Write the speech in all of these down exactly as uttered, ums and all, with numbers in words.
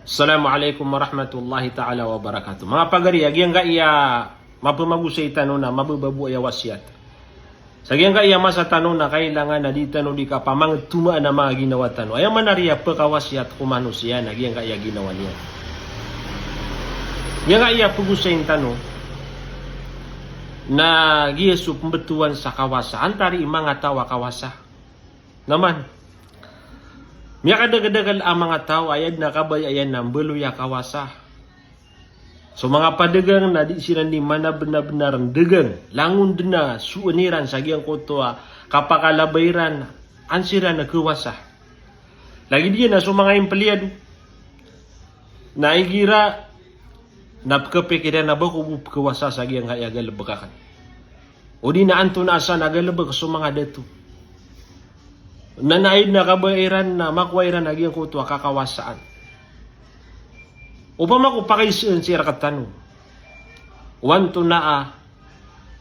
Assalamu alaikum warahmatullahi ta'ala wabarakatuh. Manga pagari, a giyangkaya mapemagosay tano na mabebabo aya wasiyat. Sa giyangkaya masa tano na kailangan a di tano di kapamangetomaan a manga ginawa tano. Aya maana riya pekawasiyat ko manosiya na giyangkaya ginawa niyan. Giyangkaya pegosayin tano na giya so pembetowan sa kawasa. Antaa i manga taw a kawasa? Na man, miyakadakedakel a manga taw a aya den a kabaya iyan na mbaloy a kawasa. So manga padagang na di siran di manabenabenar ndagang, langon den a soon iran sa giyangkoto a kapakalabay iran an siran a kawasa. Lagid iyan a so manga empleyado na igira na pekepikir iyan a ba ko bo pekawasa sa giyangkaya galebek aken. O di na antonaa san a galebek so manga dato. Na aya den a kabaya iran na makowa iran a giyangkoto a kakawasaan. Opama ko pakaiseen sii rektano o antonaa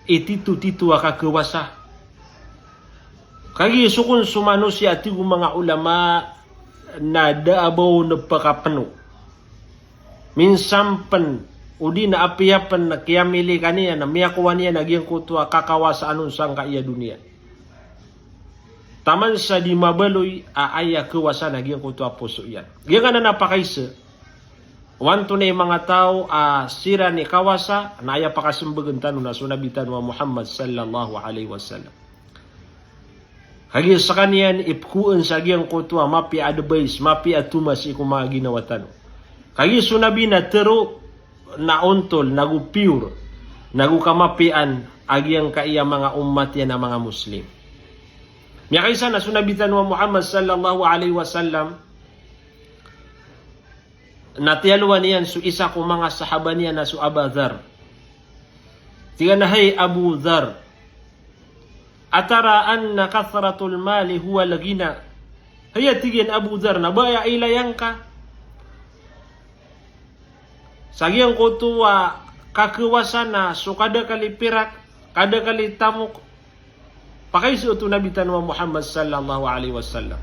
i titotito a kakawasa. Kagiya so kon so manosiya, tig o manga olama, na da a ba on pekapeno. Minsan pen, o di na apiya pen na kiyamilikan iyan, na miyakowa niyan a giyangkoto a kakawasaan on sangkaya doniya. Taman sa di mabaloy a aya kawasa na giyangkoto a poso iyan. Giyangkanan a pakaise o antonaa i manga taw a siran i kawasa, na aya pakasembegen tano na so Nabi tano a Muhammad sallallahu alaihi wasallam. Kagiya sekaniyan i pekoen sa giyangkoto a mapiya a advice, mapiya a tomas sii ko manga ginawa tano. Kagiya so Nabi na tero na ontol, nago pure, nago kamapiyaan a giyangkaya manga omat iyan a manga Muslim. Miyakaisa na so Nabi tano a Muhammad sallallahu alaihi wasallam, na tiyalowan iyan so isa ko manga sahaba niyan a so Aba Dhar. Tig iyan a, "Hay Abu Dhar, atara anna kathratal mali huwal ghina?" Hay, a tig iyan, Abu Dhar, na ba aya ilaya ngka sa giyangkoto a kakawasa na so kadakel i pirak, kadakel i tamok? Pakaise oto o Nabi tano a Muhammad sallallahu alaihi wasallam.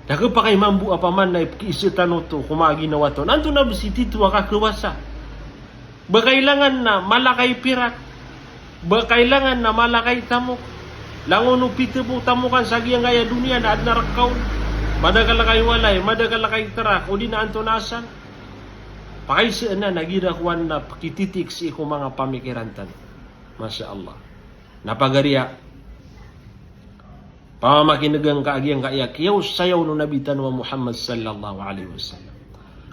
Da a kepakay mambo a paman na ipekiise tano oto ko manga ginawa tano. Antonaa bes i tito a kakawasa? Ba kailangan na mala ka i pirak? Ba kailangan na mala ka i tamok? Langon o pitebo tamokan sa giyangkaya doniya na aden a rek ka on. Madakel ka i walay, madakel ka i terak, o di na antonaa san. Pakaise anan a gira kowan na pekititik sii ko manga pamikiran tano. Masha Allah. Na pagari a pamamakineg angka a giyangkaya kiyaosayaw o Nabi tano a Muhammad sallallahu alaihi wasallam.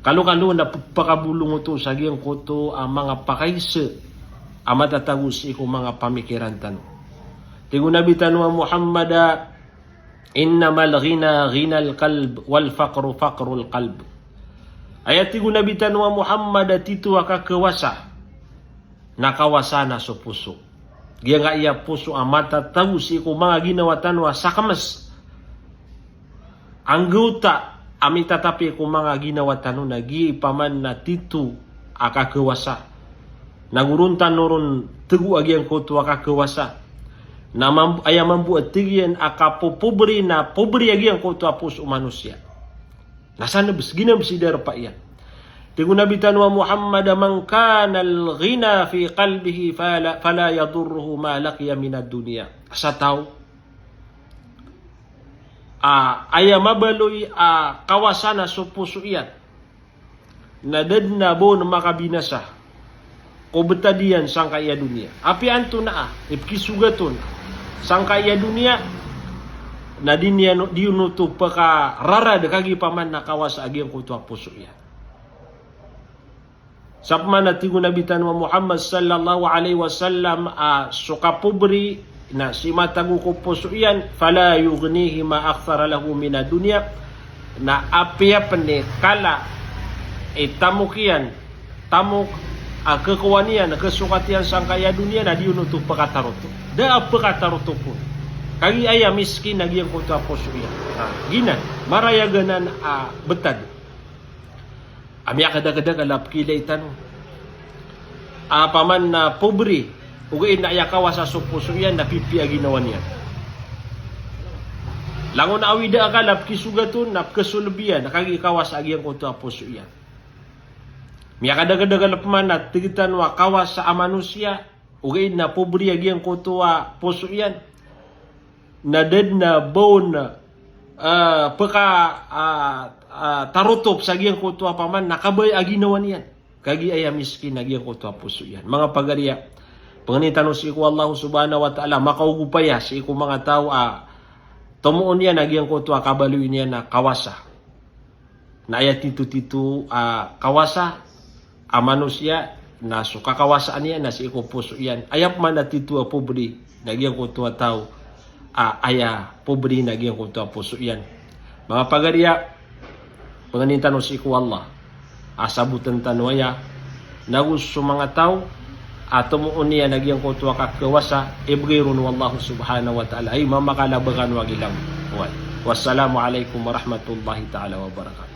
Kalokalo na pepakabolong oto sa giyangkoto a manga pakaise a matatago sii ko manga pamikiran tano. Tig o Nabi tano a Muhammad a, "Innamal ghina ghinal qalb wal faqru faqrul qalb." Aya tig o Nabi tano a Muhammad a tito a kakawasa na kawasa na so poso. Giyangkaya poso a matatago sii ko manga ginawa tano a sakemes. Anggawta a mitatapi ko manga ginawa tano na giya i paman na tito a kakawasa. Na goron tano ron tego a giyangkoto a kakawasa. Na mam-, aya mambo a tig iyan a kapopobri na pobri a giyangkoto a poso o manosiya. Na san bes, giyanan bes i darpa iyan. Tig o Nabi tano a Muhammad a, "Man kanal ghina fi qalbihi fala, fala yadurruhu ma laqiya minad dunya." Sa taw a aya mabaloy a kawasa na so poso iyan na da den a ba on makabinasa ko betad iyan sangkaya doniya. Apiya antonaa i pekisogat on sangkaya doniya, na di niyan, di on oto pekararad kagiya i paman na kawasa a giyangkoto a poso iyan. Sa pman a tig o Nabi tano a Muhammad sallallahu alaihi wasallam a so kapobri na sii matago ko poso iyan, "Fala yughnihi ma akthara lahu minad dunya." Na apiya pen i kala i tamok iyan, tamok a kekowa niyan, kesokat iyan sangkaya doniya, na di on oto pekataroto. Da a pekataroto pon kagiya aya miskin a giyangkoto a poso iyan. Na giyanan, marayag anan a betad. A miyakadakedakel a pekiilay tano a paman na pobri, ogaid na aya kawasa so poso iyan na pipiya a ginawa niyan. Langon a awida a kala a pekisogat on na pekesoleb iyan kagiya kawasa a giyangkoto a poso iyan. Miyakadagadagal pman a tig tano a kawasa a manosiya, ogaid na pobri a giyangkoto a poso iyan, na da dn a ba on, ah, pka, ah, ah, tarotop sa giyangkoto a paman na kabaya a ginawa niyan. Kagiya aya miskin a giyangkoto a poso iyan. Manga pagariya, pangnin tano sii ko Allah subhanahu wa ta'ala, makaogop aya sii ko manga taw a tomoon iyan a giyangkoto a kabaloy niyan a kawasa. Na aya titotito a kawasa a manosiya, na so kakawasaan iyan na sii ko poso iyan. Aya pman a tito a pobri na giyangkoto a taw a aya pobri na giyangkoto a poso iyan. Manga pagariya, pangnin tano sii ko Allah a sabotn tano aya, nago so manga taw a tomoon iyan a giyangkoto a kakawasa, ibgay ron o Allah subhanahu wa ta'ala, ay, mamakalabakan o agilaw. Wassalamu alaikum warahmatullahi ta'ala wabarakatuh.